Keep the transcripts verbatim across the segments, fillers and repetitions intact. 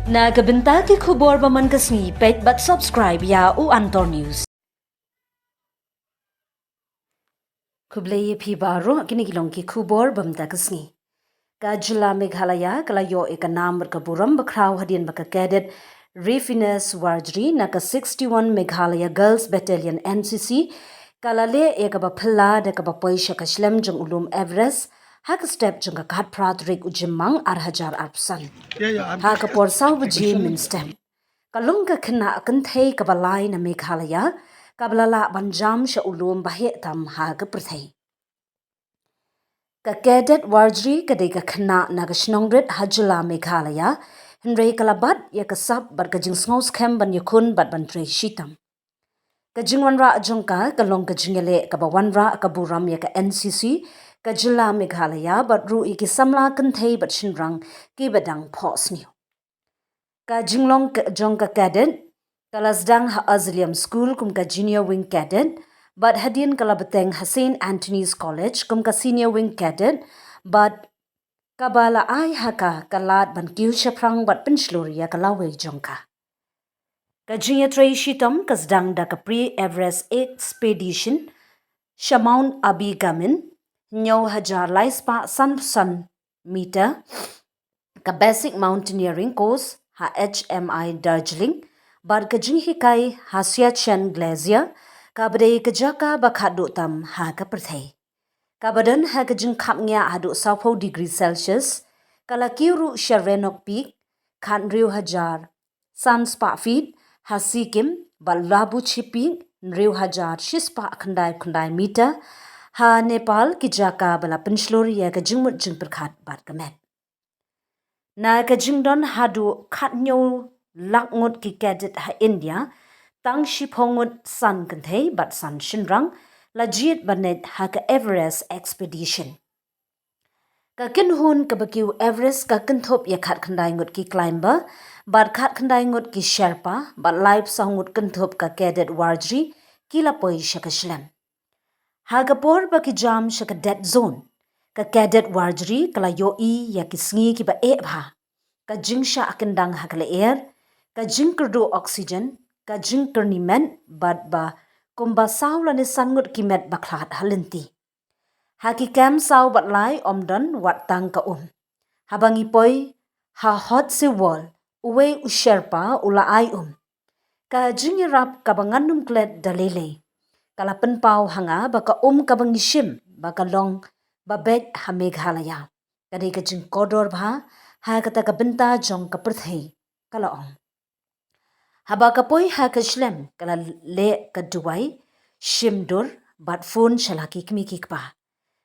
Na ka bynta ki khubor ba man ka sngi, peit bad subscribe ïa u Antor News. Khublei ïa phi baroh, kine ki long ki khubor ba mynta ka sngi. Ka jylla Meghalaya ka la ïoh ïa ka nam bad ka burom bakhraw hadien ba ka Cadet Refiness Warjri na ka sixty-one Meghalaya Girls Battalion, N C C, ka la leh ïa kaba phylla da kaba poi sha ka shlem jong u lum Everest ha ka step jong ka khatphra tarik u Jymmang ar hajar arphew san. Ha ka por saw baje mynstep. Ka long ka khynnah kynthei kaba lai na Meghalaya kaba la lah ban jam sha u lum ba heh tam ha ka pyrthei. Ka Cadet Warjri ka dei ka khynnah na ka shnong Rit ha jylla Meghalaya, hynrei ka la bat ïa ka sap bad ka jingsngew skhem ban ïakhun bad ban trei shitom. Ka jingwanrah jong ka ka long ka jingïaleh kaba wanrah ka burom ïa ka N C C, ka jylla Meghalaya bad ruh ïa ki samla kynthei bad shynrang kiba dang phohsniew. Ka jinglong ka, jong ka cadet ka la sdang ha Azilium School kum ka Junior Wing Cadet, bad hadien ka la bteng ha Saint Anthony's College kum ka Senior Wing Cadet, bad kaba la ai ha ka ka lad ban kiew shaphrang bad pynshlur ïa ka lawei jong ka. Ka jingïatrei shitom ka sdang da ka Pre-Everest Expedition sha Mount Abigamin, hynñiew hajar lai spah sanphew san meter, ka Basic Mountaineering Course ha H M I Darjeeling, bad ka jinghikai ha Siachen Glacier, kaba dei ka jaka ba khatduh tam ha ka pyrthei. Kaba don ha ka jingkhapngiah haduh sawphew degree Celsius, ka la kiew ruh sha Renock Peak, khathynriew hajar san spah feet, ha Sikkim, bad Labuche Peak, hynriew hajar shispah khyndai khyndai meter, ha Nepal, ki jaka ba la pynshlur ïa ka jingmut jingpyrkhat bad ka met. Na ka jingdon haduh khathynñiew lak ngut ki cadet ha India, tang shiphew ngut, san kynthei bad san shynrang, la jied ban leit ha ka Everest Expedition. Ka kynhun kaba kiew Everest ka kynthup ïa khatkhyndai ngut ki climber bad khatkhyndai ngut ki Sherpa bad laiphew saw ngut kynthup ka Cadet Warjri ki la poi sha ka shlem. Ha ka por ba ki jam sha ka dead zone, ka Cadet Warjri ka la ïohi ïa ki sngi kiba eh bha. Ka jingshah kyndang ha ka lyer, ka jingkyrduh oxygen, ka jingkyrni met, bad ba kumba saw lane san ngut ki met ba khlad ha lynti. Ha ki kem saw bad lai ym don wat tang ka um. Haba ngi poi ha Hot Sea Wall, uwei u Sherpa u la ai um. Ka jingïarap kaba ngan ym klet da lei lei ka la pynpaw ha nga ba ka um kaba ngi shim ba ka long ba beit ha Meghalaya ka dei ka jingkordor bha ha kata ka bynta jong ka pyrthei, ka la ong. Haba ka poi ha ka shlem ka la leh ka duwai, shim dur bad phone sha la ki kmie ki kpa.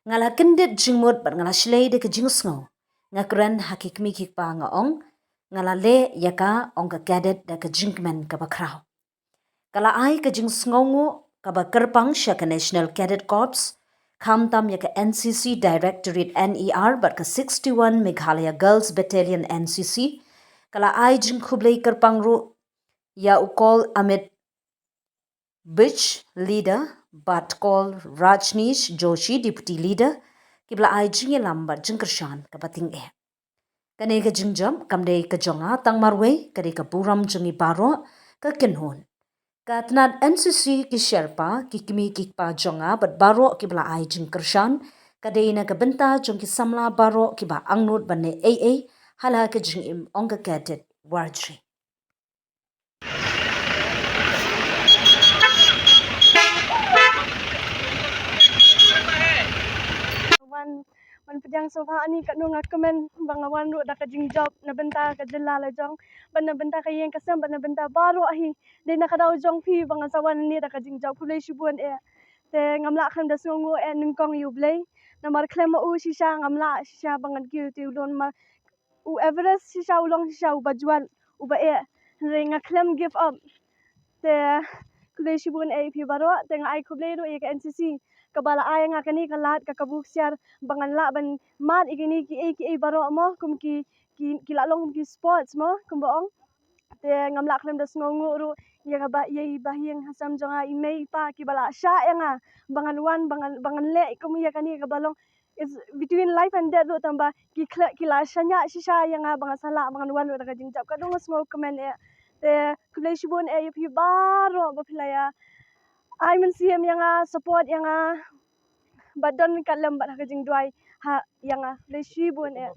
Nga la kyndit jingmut bad nga la shlei da ka jingsngew. Nga kren ha ki kmie ki kpa, nga ong, nga la leh ïa ka, ong ka cadet da ka jingkmen kaba khraw. Ka la ai ka jingsngewnguh kaba kyrpang sha ka National Cadet Corps, khamtam ïa ka N C C Directorate, N E R, bad ka sixty-one Meghalaya Girls Battalion, N C C. Ka la ai jingkhublei kyrpang ruh ïa u Col Amit Buch, leader, bad Col Rajneesh Joshi, deputy leader, kiba la ai jingïalam bad jingkyrshan kaba tyngeh. Kane ka jingjop kam dei ka jong nga tang marwei, ka dei ka burom jong ngi baroh ka kynhun. Ka tnat N C C, ki Sherpa, ki kmie ki kpa jong nga bad baroh kiba la ai jingkyrshan, ka dei na ka bynta jong ki samla baroh kiba angnud ban leh ei ei ha la ka jingim, ong ka Cadet Warjri. Wan, wan pdiang sngewbha ani, katno nga kmen ba nga wan ruh da ka jingjop na bynta ka jylla la jong, bad na bynta ka ïing ka sem, bad na bynta baroh hi. Dei na ka daw jong phi ba nga sa wan ani da ka jingjop. Khublei shibun eh. Te ngam lah khlem da sngewnguh eh nyngkong ïa U Blei. Namar khlem ma u shisha ngam lah shisha ba ngan kiew te u lum, namar u Everest shisha u long shisha uba jwat, uba eh. Hynrei nga khlem give up. Te khublei shibun eh ïa phi baroh, te nga ai khublei ruh ïa ka N C C kaba la ai ïa nga kane ka lad, ka kabu ksiar ba ngan lah ban mad ïa kine kiei kiei baroh mo, kum ki, ki, ki la long kum ki sports mo, kumba ong. Te ngam lah khlem da sngewnguh ruh ïa kaba ïa i bahaïing hasem jong nga, i mei i pa kiba la shah ïa nga ba ngan wan, ba ngan, ba ngan leh kum ïa kane kaba long It's between life and death ruh, tang ba ki khleh, ki la shaniah shisha ïa nga ba ngan sa lah ba ngan wan ruh da ka jingjop. Katno nga sngewkmen eh. Te khublei shibun eh ïa phi baroh ba phi la ïa ai mynsiem ïa nga, support ïa nga, ba don ka lem bad ha ka jingduwai ha ïa nga. Khublei shibun eh.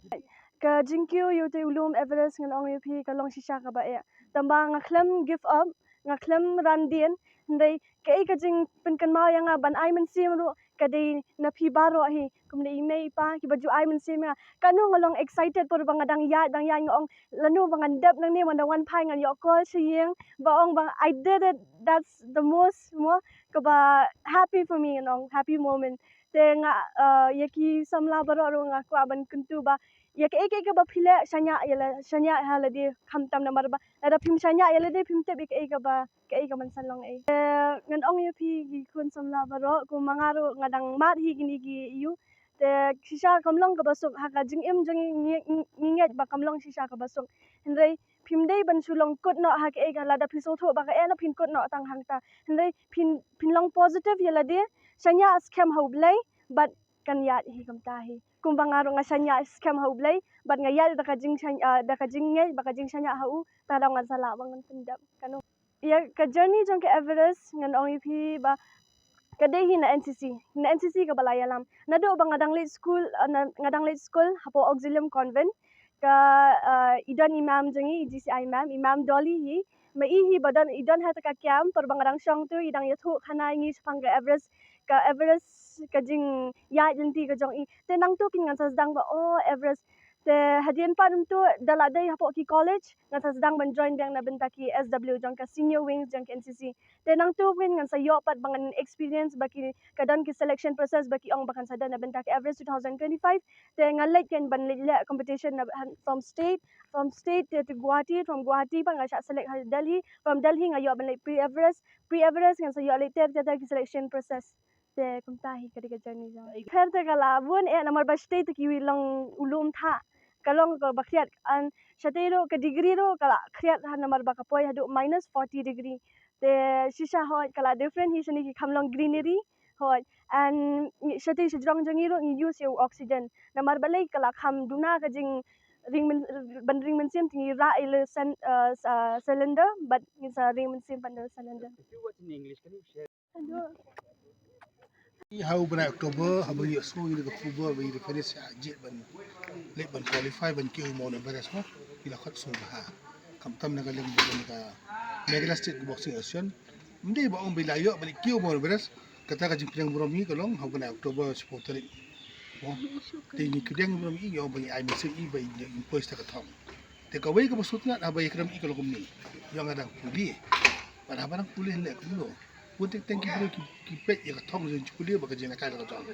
Ka jingkiew ïa utei u lum Everest, ngan ong ïa phi, ka long shisha kaba eh. Tang ba nga khlem give up, nga khlem ran dien, hynrei kaei ka jingpynkynmaw ïa nga ban ai mynsiem ruh ka dei na phi baroh hi. Kumne i mei i pa kiba ju ai mynsiem ïa nga. Katno nga long excited por ba nga dang ïaid, dang ïaid, nga ong lano ba ngan dep nangne, man da wan phai ngan ïoh call sha ïing ba ong ba I did it. That's the most mo kaba happy for me, ngan ong happy moment. Te nga, uh, ïa ki samla baroh ruh nga kwah ban kyntu ba ïa kaei kaei kaba phi leh, shaniah ïa la, shaniah ha lade, khamtam namar ba lada phim shaniah ïa lade phim tip ïa kaei kaba, kaei kaban sa long ei. Te ngan ong ïa phi ki khun samla baroh, kumba nga ruh nga dang mad hi kine ki ïa u. Te shisha kam long kaba suk ha ka jingim jong ngi, ngi, ngi ngeit ba kam long shisha kaba suk. Hynrei phim dei ban shu long kut noh ha kaei ka, lada phi sngewthuh ba ka eh na phin kut noh tang hangta. Hynrei phin, phin long positive ïa lade, shaniah skhem ha U Blei bad kan ïaid hi kumta hi. Kumba nga ruh nga shaniah skhem ha U Blei bad nga ïaid da ka jingshaniah, ah, da ka jingngeit bad ka jingshaniah ha u, ta dang ngan sa lah ba ngan pyndep. Kano ïa ka journey jong ka Everest, ngan ong ïa phi ba ka dei hi na N C C, na N C C kaba la ïalam. Naduh ba nga dang leit school, ah, na, nga dang leit school hapoh Auxilium Convent, ka, ah, i don i mam jong ngi, i G C I mam, i mam Dolly hi. Ma i hi ba don, i don ha kata ka camp, por ba nga dang shong tu, i dang ïathuh khana ïa ngi shaphang ka Everest, ka Everest, ka jingïaid lynti ka jong i. Te nangtu kin ngan sa sdang ba, oh, Everest. Te hadien pat nangtu da la dei hapoh ki college, ngan sa sdang ban join biang na bynta ki S W jong ka senior wings jong ka N C C. Te nangtu kin ngan sa ïoh pat ba ngan experience ba ki, ka don ki selection process ba ki ong ba kan sa don na bynta ka Everest two thousand twenty-five. Te nga leit ken ban leit leh competition na, from state, from state te to Guwahati, from Guwahati pat nga shah select ha Delhi, from Delhi nga ïoh ban leit pre-Everest, pre-Everest ngan sa ïoh leit ter ter ter ki selection process. Te kumta hi ka dei ka journey jong. Pher te ka la bun eh namar ba shatei te ki wi long u lum thah. Ka long kaba khriat, and shatei ruh ka degree ruh ka la khriat ha namar ba ka poi haduh minus forty degree. Te shisha hoi ka la different hi, shane ki kham long greenery hoi. And shatei shajrong jong ngi ruh ngi use ïa u oxygen. Namar balei ka la kham duna ka jing ring myn-, ban ring mynsiem te ngi rah ïa le sen-, uh, sa-, cylinder, bad ngin sa ring mynsiem pan da cylinder. If you watch in English, can you share? Hello. Ha u bnai October, haba ngi ïohsngew ïa ka khubor ba ngi da finish ha jied ban leit ban qualify ban kiew Mount Everest mo, ngi la khot sngewbha. Khamtam na ka liang ba ka Meghalaya State Kickboxing Association. Ym dei ba ong ba la ïoh ban kiew Mount Everest, kata ka jingpdiang burom ngi ka long ha u bnai October shiphew tarik. Mo. Te ngi pdiang burom ngi, ngi ong ba ngi ai mynsiem ngi ba ngi impose ta ka thong. Te kawei kaba sngewtynnat haba ïakren ïa ka long kumne. Ïa nga dang pule. Bad haba dang pule leh kumno. Bun teng teng ki briew ki, ki peit ïa ka thong jong ki pule bad ka jingïalehkai la ka jong.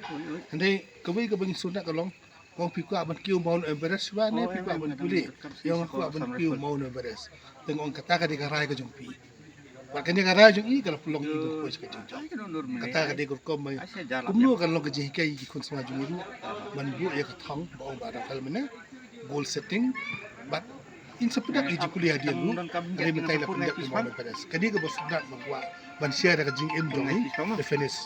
Hynrei kawei kaba ngi sngewtynnat ka long, ong phi kwah ban kiew Mount Everest ba ne phi kwah ban pule. Ïa nga kwah ban kiew Mount Everest. Te nga ong kata ka dei ka rai ka jong phi. Bad kane ka rai jong i ka la pynlong i ban poi sha ka jingjop. Kata ka dei ka rukom ba kumno kan long ka jinghikai ïa ki khun samla jong i ruh ban buh ïa ka thong ba ong ba dang kal mane goal setting. Bad in sa pyndak ïa ki pule hadien ruh. Kane mynta i la pyndep ïa Mount Everest. Kane kaba sngewtynnat ba kwah ban share da ka jingim jong i, the finish.